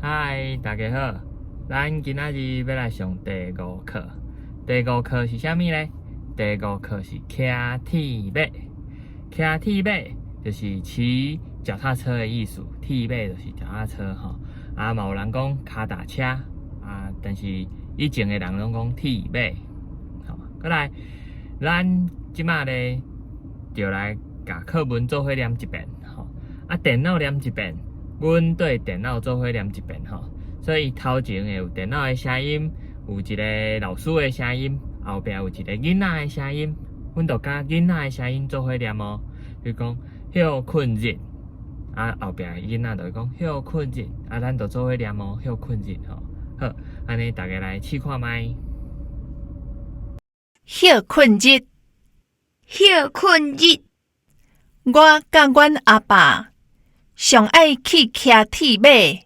嗨，大家好，咱今仔日欲來上第五課。第五課是啥物呢？第五課是騎鐵馬。騎鐵馬就是騎腳踏車的意思，鐵馬就是腳踏車吼。啊，嘛有人講跤踏車，啊，但是以前的人攏講鐵馬。好，閣來，咱這馬咧就來共課文做伙念一遍，吼。啊，電腦念一遍，阮對電腦做伙念一遍吼。所以頭前會有電腦的聲音，有一个老師的聲音，後壁有一个囡仔的聲音，阮就佮囡仔的聲音做伙念哦。比如講歇睏日，啊後壁囡仔就會講歇睏日，啊咱就做伙念哦，歇睏日吼。好，按呢逐家來試看覓。歇睏日，歇睏日，我佮阮阿爸上愛去騎鐵馬。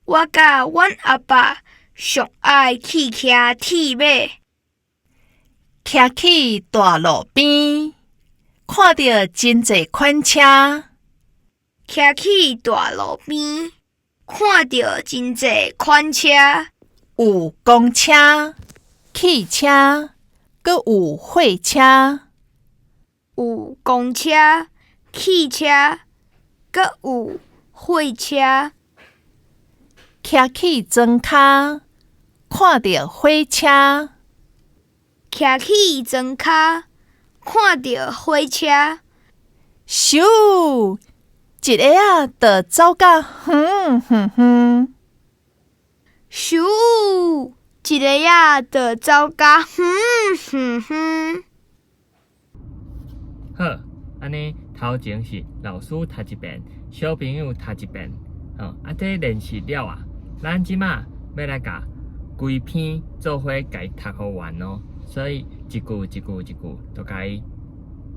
我佮阮阿爸上愛去騎鐵馬。騎去大路邊，看著真濟款車。騎去大路邊，看著真濟款車。有公車、汽車，閣有貨車。有公車、汽車，閣有貨車。騎去莊跤，看著火車。騎去莊跤，看著火車。咻！一下仔就走甲遠遠遠。咻！一下仔就走甲遠遠遠。好，按呢頭前是老師讀一遍，小朋友讀一遍，吼，啊，這練習了啊，咱這馬欲來共規篇做伙共伊讀予完哦，所以一句一句一句，就共伊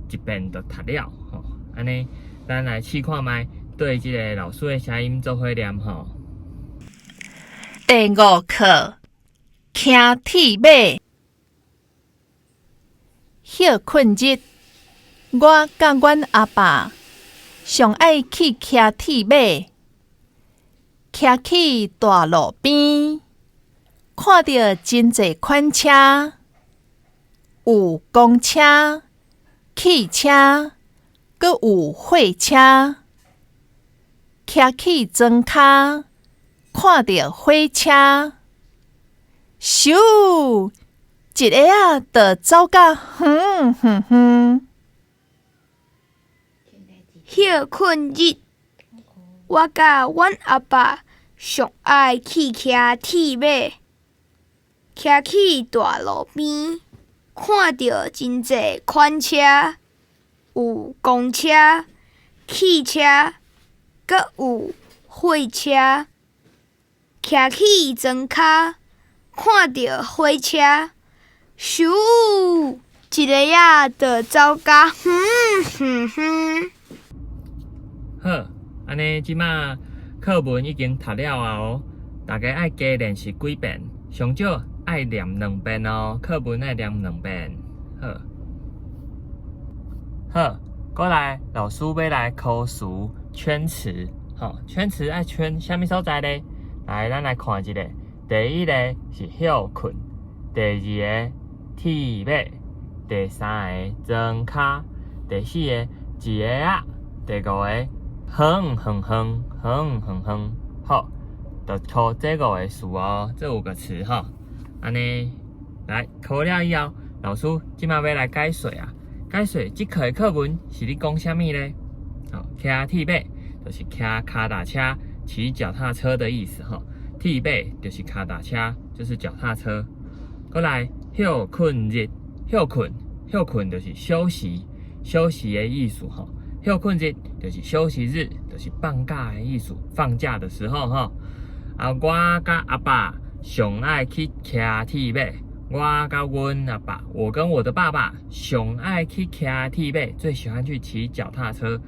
一遍就讀了，吼，按呢，咱來試看覓，對這个老師的聲音做伙念吼。第五課，騎鐵馬。歇睏日，我佮阮阿爸上愛去騎鐵馬。騎去大路邊，看著真濟款車，有公車、汽車，閣有貨車。騎去莊跤，看著火車。咻！一下仔就走甲遠遠遠。歇睏日，我佮阮阿爸上愛去騎鐵馬。騎去大路邊，看著真濟款車，有公車、汽車，閣有貨車。騎去莊跤，看著火車。咻！一下仔就走甲遠遠遠。好，按呢這馬課文已經讀了啊哦，大家愛加練習幾遍，上少愛念兩遍哦，課文愛念兩遍。好，好，過來，老師欲來考詞圈詞，吼，圈詞愛圈啥物所在咧？來，咱來看一下，第一个是歇睏，第二个鐵馬，第三个莊跤，第四个一下仔，第五个遠遠遠遠遠遠，好，就考這五个詞哦，這五個詞吼，按呢來考了以後，老師這馬欲來解說啊，解說這課的課文是咧講啥物咧？好，騎鐵馬就是騎跤踏車、騎腳踏車的意思吼。鐵馬就是跤踏車，就是腳踏車。閣來歇睏日，歇睏，歇睏就是休息，休息的意思吼。歇睏日就是休息日，就是放假的意思，放假的時候吼。啊，我佮阿爸上愛去騎鐵馬。我佮阮阿爸，我跟我的爸爸上愛去騎鐵馬，最喜歡去騎腳踏車。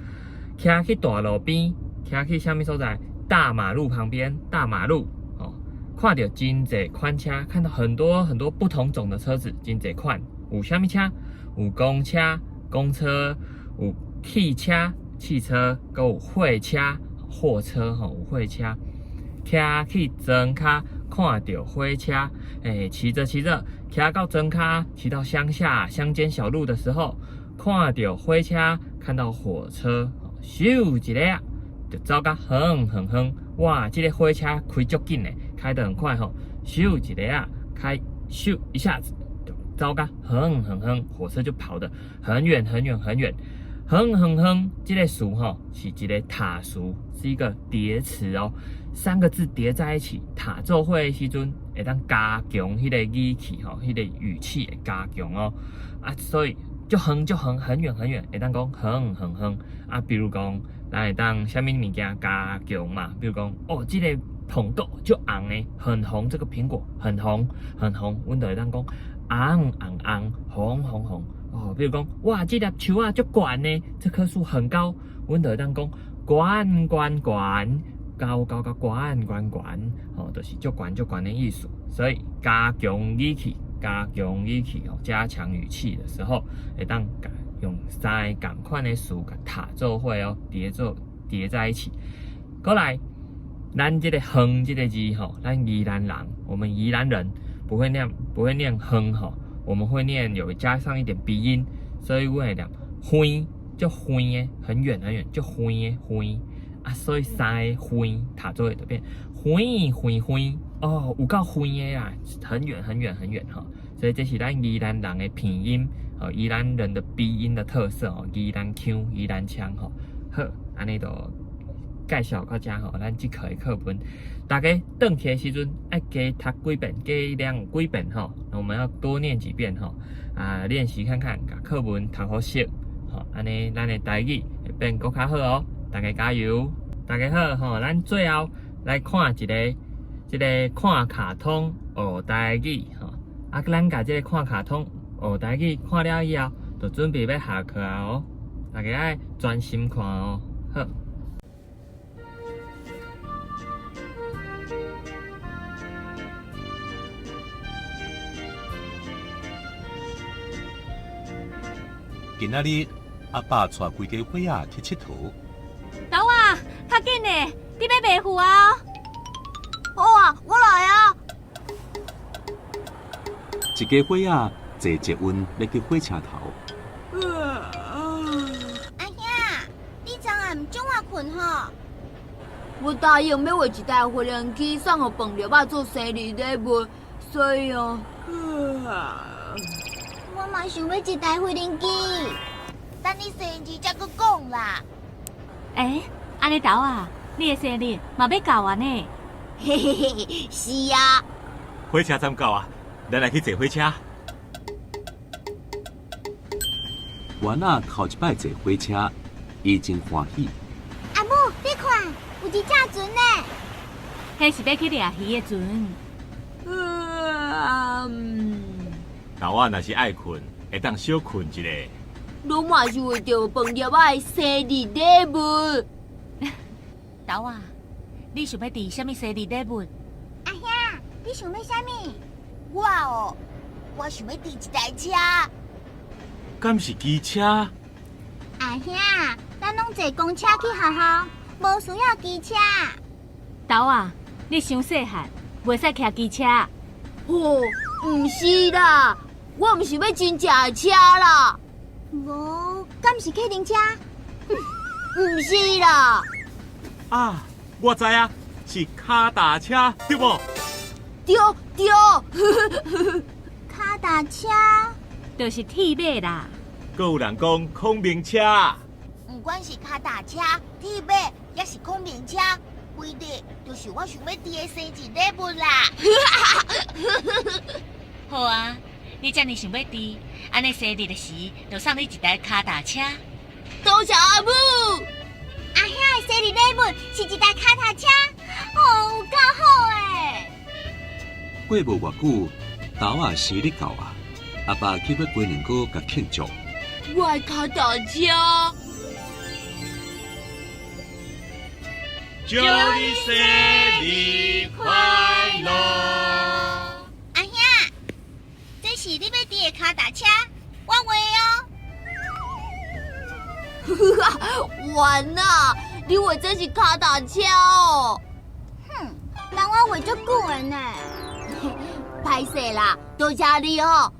騎去大路邊，騎去啥物所在？大馬路旁邊，大馬路哦，看著真濟款車，看到很多很多不同種的車子，真濟款。有啥物車？有公車、公車，有汽車、汽車，閣有貨車、貨車吼，有貨車。騎去庄跤，看著火車，欸，騎著騎著，騎到莊跤，騎到鄉下鄉間小路的時候，看著火車，看到火車，咻一下就走甲遠遠遠，哇！這個火車開足緊的，開得很快吼，咻一下開，咻一下子就走甲遠遠遠，火車就跑得很遠很遠很遠，遠遠遠，這個詞吼是一個疊詞，是一個疊詞哦，三個字疊在一起，疊做伙的時陣，會當加強彼個語氣吼，彼個語氣會加強哦，啊，所以足遠足遠，很遠很遠，會當講遠遠遠啊，比如講，咱會當啥物物件加強嘛，比如講，哦，這個蘋果足紅的，很紅，這個蘋果很紅很紅，阮就會當講紅紅紅，紅紅紅。哦，比如講，哇，這粒樹仔足懸的，這棵樹很高，阮就會當講懸懸懸，高高高懸懸懸，哦，就是足懸足懸的意思。所以加強語氣，加強語氣哦，加強語氣的時候，會當用三个仝款的詞共疊做伙哦，疊在一起。過來，咱這個遠這個字吼，咱宜蘭人，我們宜蘭人不會念遠吼，我們會念有加上一點鼻音，所以阮會念遠，足遠的，很遠很遠，足遠的遠啊，所以三個遠疊做伙就變遠遠遠哦，有夠遠的啦，很遠很遠很遠吼，所以這是咱宜蘭人的鼻音，哦，宜蘭人的鼻音的特色哦，宜蘭腔、宜蘭腔吼，好，按呢就介紹到遮吼，咱這課的課文，大家轉去的時陣愛加讀幾遍，加念幾遍吼，我們要多念幾遍吼，啊，練習看看，共課文讀予熟，吼，按呢咱的台語會變閣較好哦，大家加油，大家好吼，咱最後來看一个，這个看卡通學台語吼，啊，咱共這个看卡通學台語看了以後，就準備欲下課啊哦，大家愛專心看哦，好。今仔日阿爸帶規家伙仔去𨑨迌。豆仔，較緊嘞，你欲袂赴啊？好啊，我來啊！一家伙仔坐捷運欲去火車頭。阿兄，你昨暗毋足晏睏吼？我答應欲畫一台飛行機送予飯粒仔做生日禮物，所以哦。我嘛想欲一台飛行機，等你生日才閣講啦。欸，按呢豆仔，你的生日嘛欲到啊呢？嘿嘿嘿，是啊。火車站到啊，咱來去坐火車。丸仔頭一擺坐火車，伊真歡喜。阿母，你看，有一隻船呢。彼是欲去掠魚的船。豆仔若是愛睏，會當小睏一下。攏嘛是為著飯粒仔的生日禮物。豆仔，你想欲佇啥物生日禮物？阿兄，你想欲啥物？我哦，我想欲佇一台車。敢是機車？阿兄，咱攏坐公車去學校，無需要機車。豆仔，你傷細漢，袂使騎機車。吼，毋是啦，我毋是欲真正的車啦。無，敢是客運車？毋是啦。啊，我知影，是跤踏車，對無？對對。跤踏車，就是鐵馬啦。閣有人講孔明車。毋管是跤踏車、鐵馬，抑是孔明車，反正就是我想欲佇的生日禮物啦。好啊，你遮爾想欲佇，按呢生日的時，就送你一台跤踏車。多謝阿母。阿兄的生日禮物是一台跤踏車，哦，有夠好的。過無偌久，豆仔生日到啊，阿爸去買雞卵糕共慶祝。我的跤踏車。祝你生日快樂！阿兄，這是你欲佇的跤踏車，我畫哦。丸仔，你畫這是跤踏車哦。哼，呢。歹勢啦，多謝你哦。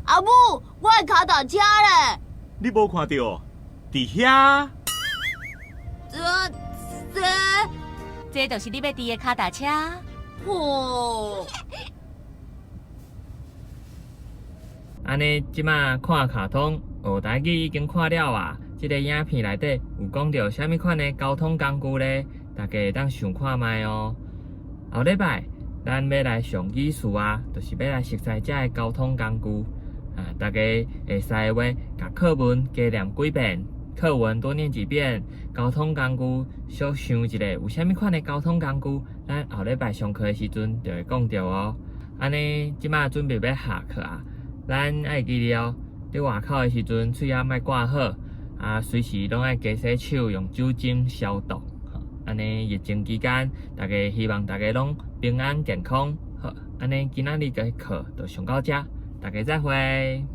阿母，我的跤踏車咧。你無看著？佇遐。這這，這就是你欲佇的跤踏車。吼！按呢，這馬看卡通學台語已經看了啊。這个影片內底有講著啥物款的交通工具咧？大家會當想看覓哦。後禮拜咱欲來上語詞啊，就是欲來熟似這个交通工具啊。大家會使的話，共課文加念幾遍，課文多念幾遍。交通工具小想一下，有啥物款的交通工具？咱後禮拜上課的時陣就會講著哦。按呢，這馬準備欲下課啊，咱愛記得哦，佇外口的時陣，喙仔莫掛好。啊，隨時攏愛加洗手，用酒精消毒。按呢，疫情期間，大家希望大家攏平安健康。好，按呢，今仔日的課就上到遮，大家再會。